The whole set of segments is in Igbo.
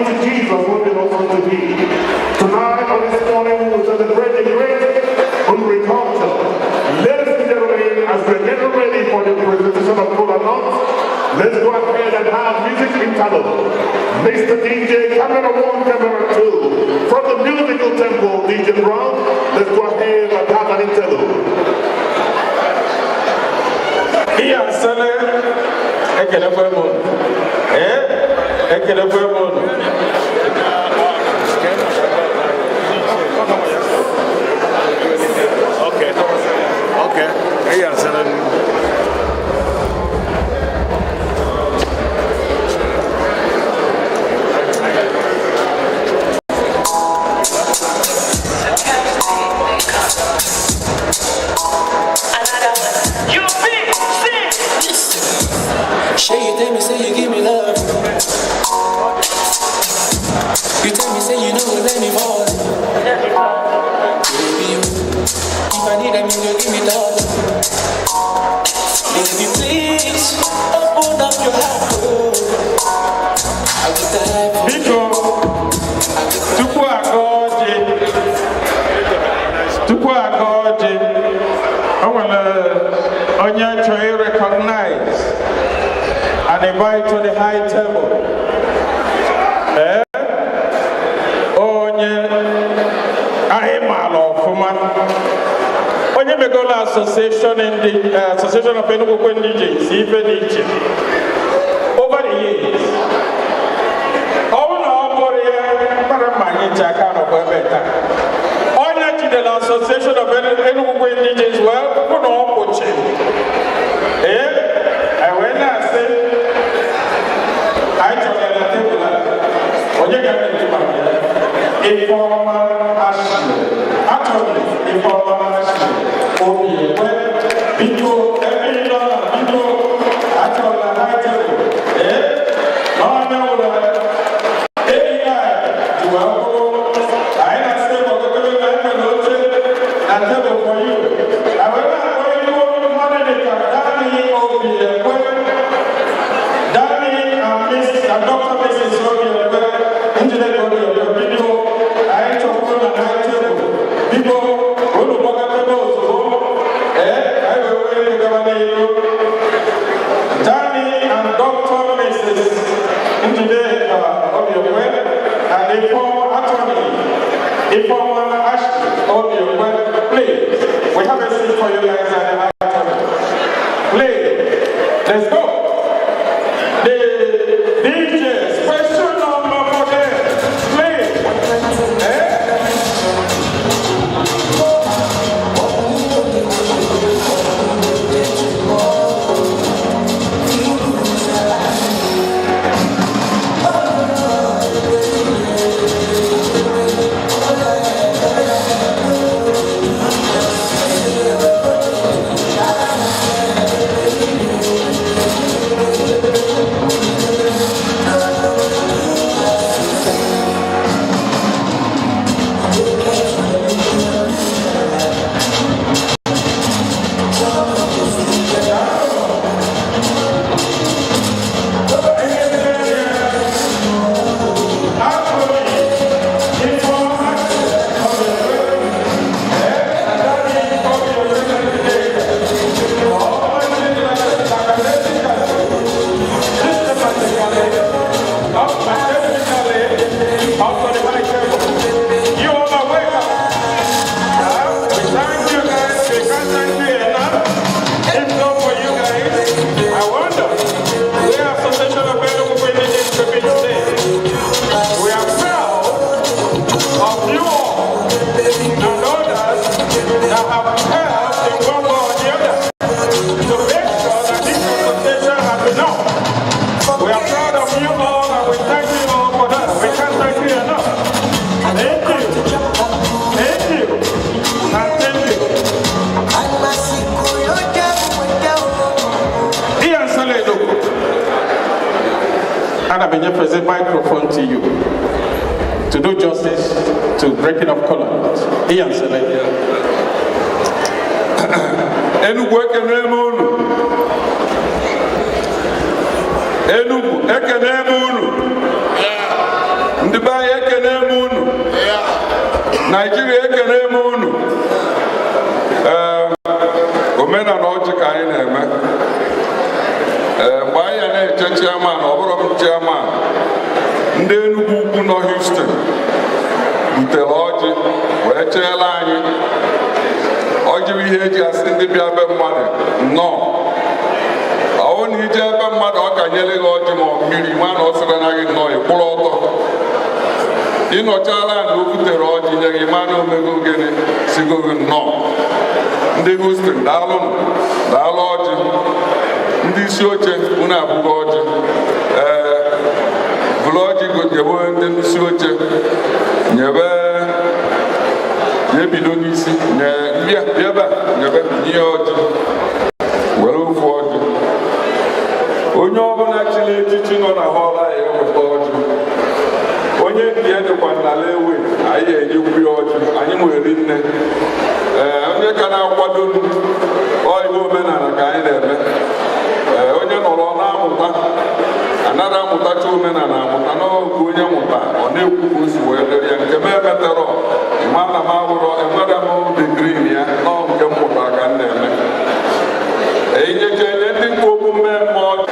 to Jesus will belongs unto Him. Tonight or this morning we will celebrate the great Nri culture. Ladies and gentlemen, as we're getting ready for the presentation of kola nuts, let's go ahead and have music interlude. Mr. DJ, camera one, camera two. From the musical temple, DJ Brown, let's go ahead and have an interlude. Ihe nsele, ekelekwe m unu. Ee, ekelekwe m unu. Okay. Ihe nsele. You big six. Shay, you tell me, say you give me love. You tell me, say you know let me fall. Baby, you, if I need a you give me love. Baby, please open up your heart. Oh. I will die for you. Biko, tupu agọ ọjị, tupu agọ ọjị, o nwere onye chọrọ recognize and invite to the high table. Ee, onye anyị maara ọfụma, onye megolo association ndị Association of Enugu Indigenes ife dị iche over the years. Ọ bụrụ na ọ bụrụ ya mkpara mma, anyị ji aka nọkwa ebe taa. Onye jidere Association of Enugu Indigenes wee kwụ na ọ kwụchi, ee, anyị wee na-asị anyị chọrọ na tebụl a. Onye ga-ekwu maka ya? Ifeọma Ashley, Attorney Ifeọma Ashley Obiekwe, biko, ebe ị nọ na, biko, achọrọ na high table. Ee, na onye nwere AI ji wee bụrụ anyị na-asị gbakọtara na enwere oche na table for you. Anyị wee na-akpọ ihu mmadụ dịka Danny Obiekwe, Danny and Miss and Dr. Mrs. Obiekwe, Njideka Obiekwe, biko, anyị chọkwuru na high table. Biko, unu gbakọtebe ozugbo. Ee, anyị wee wee gaba n'ihu. Danny and Dr. Mrs. Njideka Obiekwe and Ifeoma, Attorney Ifeoma Ashley Obiekwe, please, we have a seat for you guys at the high table. Please, let's go. The DJ, special number for them, please. Eh? Attorney Ifeoma Ashley Systematically up to the high table. You all are welcome. We thank you guys. We can't thank you enough. If not for you guys, I wonder where Association of Enugu Indigenes could be today. We are proud of you all and others that have helped in one way or the other to make sure that this association has been up. We are proud of you all and we thank you all for that. We can't thank you enough. Thank you. Thank you. And thank you. Àmàsìkò yóò jẹ́ òun. Ian Saledo. Ana m enyefezi microphone to you to do justice to breaking of kola. Ian Saledo. Enugu, ekene m unu. Enugu, ekene m unu. Ndị be anyị, ekene m unu. Naijiria, ekene m unu. Ee, omenala ọjị ka anyị na-eme. Ee, mgbe anyị na-eche chairman, ọ bụrụ m chairman, ndị Enugwu Ukwu nọ Houston butere ọjị wee cheela anyị. Ọjị bụ ihe eji asị ndị bịa be mmadụ nnọọ. Ọ na ije ebe mmadụ, ọ ka nyere gị ọjị ma ọ mmiri nwa na ọ sịrị na gị nnọọ, ịkwụrụ ọtọ. Ịnọchala na o butere ọjị nye gị, ma na omego gịnị, sigo gị nnọọ. Ndị Houston, daalụnụ, daalụ ọjị. Ndị isi oche, unu abụghị ọjị. Ee, bụrụ ọjị nyebe ndị isi oche, nyebe, nyebido n'isi nye. Bịa, bịa ebe a, nyebe nye ọjị. Were ofu ọjị. Onye ọbụla chiri echichi nọ na hall anyị eweta ọjị. Onye nke ya dịkwa n'ala ewe, anyị enyekwu ya ọjị. Anyị nwere nne. Ee, onye ka na-akwado ọ ihe omenala ka anyị na-eme. Ee, onye nọrọ na-amụta, anaghị amụtacha omenala amụta n'oge. Onye mụta, ọ na-ekwu ka o si wee dịrị ya. Nke m emeterọ, ịma na m awụrọ, enwere m degree na ya nọọ. Nke m mụta ka m na-eme. Enyecha enye ndị mkpu okwu mmemme ọjị.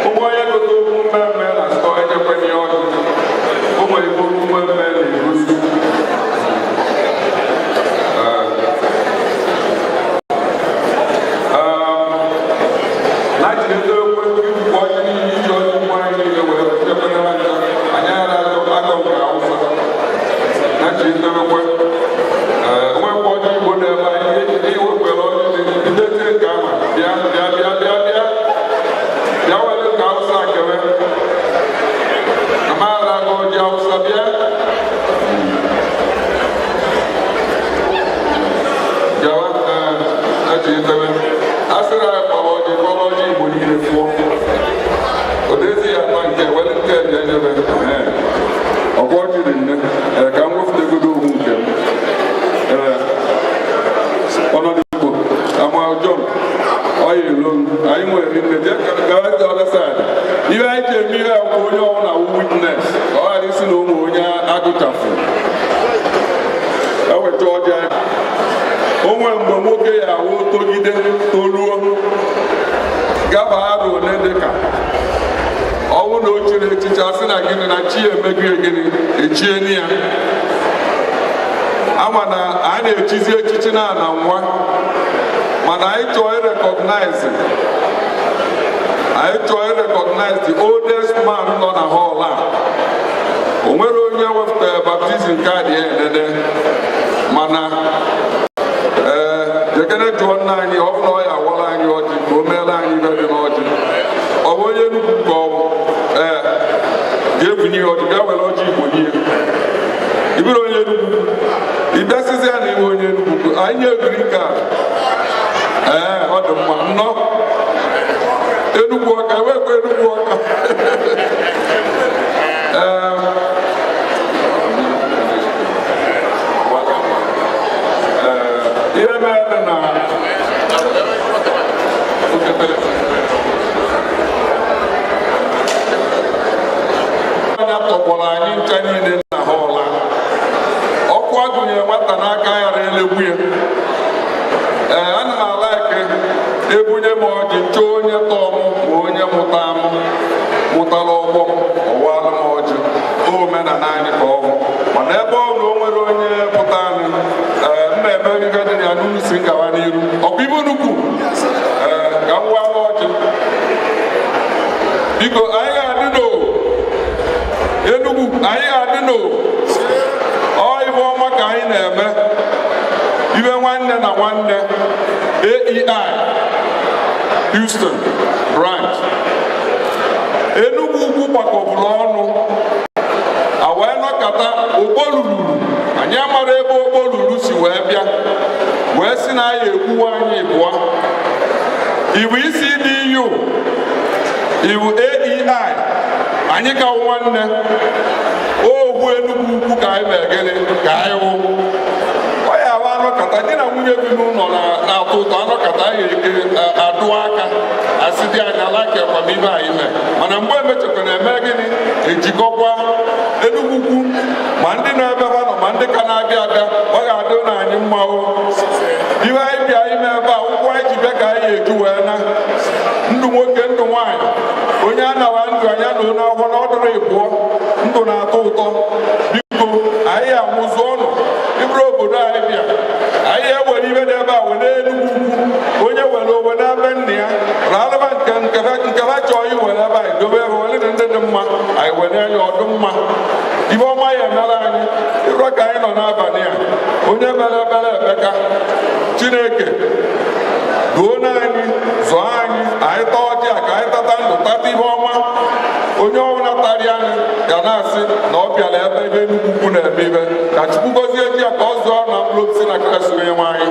Ụmụ onye gote okwu mmemme na store, enyekwana ya ọjị. O nwere ike okwu mmemme na-egosi. Na jide ekwe ijikwa ọjị niile, iji ọjị ụmụ anyị niile wee chekwana ha ncha. Anyị ara agọ nke Awụsa na jidebekwe. Nwekwa ọjị Igbo dị ebe anyị iwekwere ọjị dị bidozie nke ama. Bịa, bịa, bịa, bịa, bịa, bịa, were nke Awụsa kewe amaala agọ ọjị Awụsa. Bịa, bịawa. Ee, na jidebe. A sịrị anyị kpọrọ ọjị, kpọrọ ọjị Igbo niile pụọ. Odezi ya atọ nke were nke bịa nyebe. Ee, ọkwa ọjị dị nne. Ee, ka m wepụtagodo ohu nke m. Ee, ọnọdụ Igbo ama John ọya elo m. Anyị nwere nne. Jee gawa the other side. Ihe anyị ji eme ihe akwụkwọ, onye ọbụla wụ witness, ka ọ ghara isi na ụmụ onye agụchafụ eweta ọjị anyị. O nwere mgbe nwoke ya awụ togide, toruo, gaba arụ ole dịka ọnwụ na o chiri echichi, asị na gịnị na chi emego ya, gịnị echieni ya. Ama na a na-echizi echichi na ana nwa, mana anyị chọọ ịrecognize, anyị chọọ ịrecognize the oldest man nọ na hall a. O nwere onye wepụtara baptism card ya enene, mana ee, jekene jụọ nna anyị. Ọ bụ na ọ ya awara anyị ọjị ka o meela anyị ibe dị n'ọjị. Ọ bụ onye Enugwu ka ọ bụ. Ee, ga-ebunye ya ọjị. Bịa were ọjị Igbo nye. Ibiri onye Enugwu, ịbịasịzi ya na iwe onye Enugwu, anyị nye green card. Ee, ọ dị mma. Nnọọ, Enugwu Ọka, ewekwa Enugwu Ọka. Ee, ihe mere na anya tọgbọrọ anyị ncha niile na hall a. Ọkụ agụnyere nwata n'aka ghara elegbu ya. Ee, ana m ala eke ebunye m ọjị, chọọ onye tọọ m ma onye mụta m, mụtara ọgbọ m, ọwara m ọjị. Omenala anyị ka ọ bụ, mana ebe ọ na o nwere onye pụta anyị. Ee, mma eme ife dị ya n'unu si ngawa n'iru ọkwa ibe nnukwu. Ee, ka m wara ọjị, biko. Anyị ga-adị n'o Enugwu, anyị ga-adị n'o. Ọ ibe ọma ka anyị na-eme, ibe nwanne na nwanne. AEI Houston branch Enugwu Ukwu gbakọburu ọnụ a wee nọkọta okporuru. Anyị amara ebe okporuru si wee bịa, wee sị na anyị ekwuwa anyị bụọ iwu isi dị iyu iwu AEI. Anyị ka nwanne ohu Enugwu Ukwu ka anyị mee gịnị ka anyị hụ ọ ya wa anọkọta di na nwunye bi n'ụlọ na-atụ. ụtọ. Anọkata anyị eke adụ aka, asị dị anya laki akwamibe anyị mee. Mana mgbe emechakwa na-eme gịnị, ejikọkwa Enugwu Ukwu, ma ndị na-ebe ha nọ, ma ndị ka na-abịa abịa. Ọ ga-adị na anyị mma o. Ihe anyị bịa ime ebe a, ụkwụ anyị ji bịa ka anyị eju wee na ndụ nwoke, ndụ nwaanyị. Onye anawa ndụ anya na onye ahụhụ na ọdụrụ ịbụọ, ndụ na-atọ ụtọ. Biko, anyị amụzụ ọnụ ịbụrụ obodo anyị bịa. Anyị ewere ibe dị ebe a were Enugwu Ukwu. Onye were owe n'ebe nna ya raalụba nke nke ha chọọ iwere ebe anyị dobe ebe were ndị dị mma, anyị were anya ọdụ mma. Ibe ọma ya emere anyị ịrọ ka anyị nọ n'abalị a. Onye mere ebere ebeka. Chineke duo anyị, zụọ anyị. Anyị taa ọjị a ka anyị tata ndụ, tata ihe ọma. Onye ọbụla tarịa anyị ga na-asị na ọ bịara ebe ebe Enugwu Ukwu na-eme ibe. Ka Chukwu gọzie ji ya, ka ọ zụọ na mkpụrụ osisi na Kraịst onye nwe anyị.